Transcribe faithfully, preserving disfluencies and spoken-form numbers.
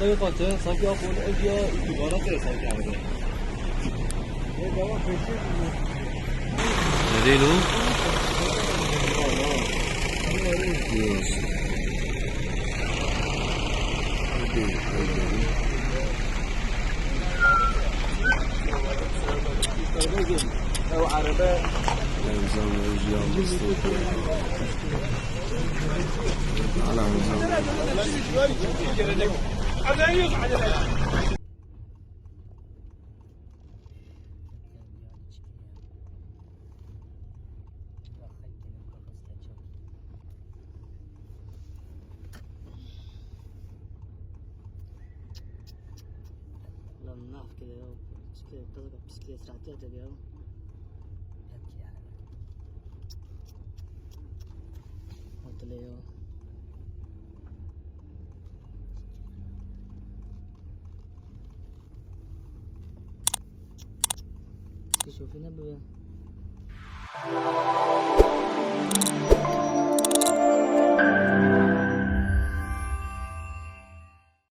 Ev qate, sanki Apol, ev ya îbarate sanki abi. Nereye lo? Yok. Hadi, hadi. Ev araba. Ev zaman, ev zaman. Hala hocam. Lan nav kide ya. Çike, kızı bak, bisiklet sürati ya. Hatırlıyor. Şoför ne bu ya?